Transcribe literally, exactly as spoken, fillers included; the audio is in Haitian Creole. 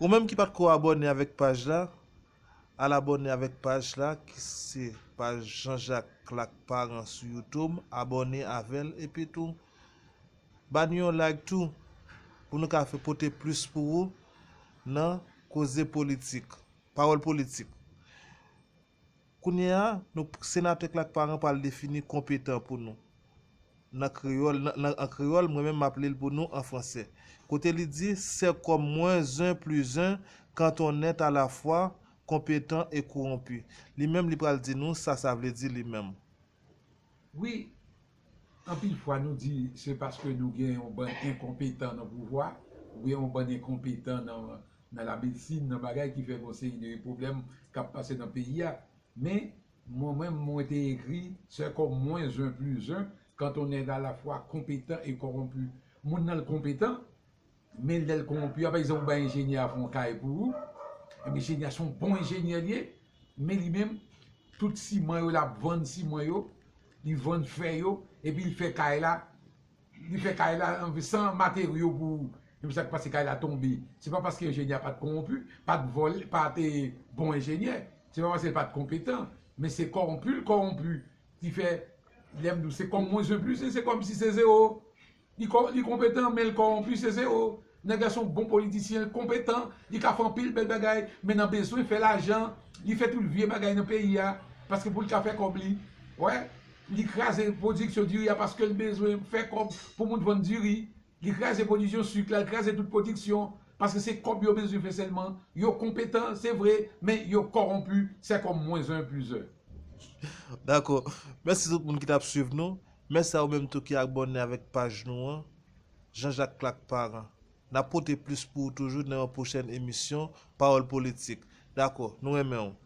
Ou menm ki pa t ko abòne avèk paj la, al abòne avèk paj la, ki se paj Jean Jacques Clark Parent sou YouTube, abòne avè l, epi tou, ba nou yon like tou, pou nou ka fè pote plis pou ou nan koze politik, pawòl politik. Kounye a, nou, senatè Clark Parent pral defini konpetan pou nou. Nan kreyòl, nan, nan, an kreyòl, mwen menm m ap li l pou nou an fransè. Kote li di, c'est comme moins un plus un quand on est à la fois compétent et corrompu. Li menm, li pral di nou sa sa vle di li menm. Wi, anpil fwa nou di se paske nou gen yon bann enkonpetan nan pouvwa, oubyen yon bann enkonpetan nan, nan lamedsin, nan bagay ki fè gon seri de pwoblèm k ap pase nan peyi a. Men, mwen menm, mwen te ekri, c'est comme moins un plus un quand on est à la fois compétent et corrompu. Moun nan l konpetan, men lè l kowonpi a, pa egzanp, ou bay enjenyè a fè yon kay pou ou, enjenyè a se yon bon enjenyè li ye, men li menm, tout siman yo, l ap vann siman yo, li vann fè yo, epi li fè kay la, li fè kay la san materyo pou ou. Epi sa k pase, kay la tonbe. Se pa paske enjenyè a pa t kowonpi, pa t vòlè, pa te bon enjenyè. Se pa paske l pa t konpetan, men se kowonpi l kowonpi. Ki fè, lè m di w, c'est comme moins un plus un, c'est comme si se zewo. Li, li konpetan, men l kowonpi, se zewo. Nèg la se yon bon politisyen, l konpetan, li ka fè anpil bèl bagay, men nan bezwen fè lajan, li fè tout vye bagay nan peyi a, paske pou l ka fè kòb li. Wè, li kraze pwodiksyon diri a paske l bezwen fè kòb pou moun vann diri. Li kraze pwodiksyon sik la, li kraze tout pwodiksyon, paske se kòb yo bezwen fè sèlman. Yo konpetan, se vre, men yo kowonpi, c'est comme moins un plus un. Dakò. Mèsi tout moun ki t ap swiv nou. Mèsi a ou menm tou ki abòne avèk paj nou an, Jean Jacques Clark Parent. N ap pote plis pou ou toujou nan yon pwochèn emisyon Pawòl Politik. Dakò, nou renmen w.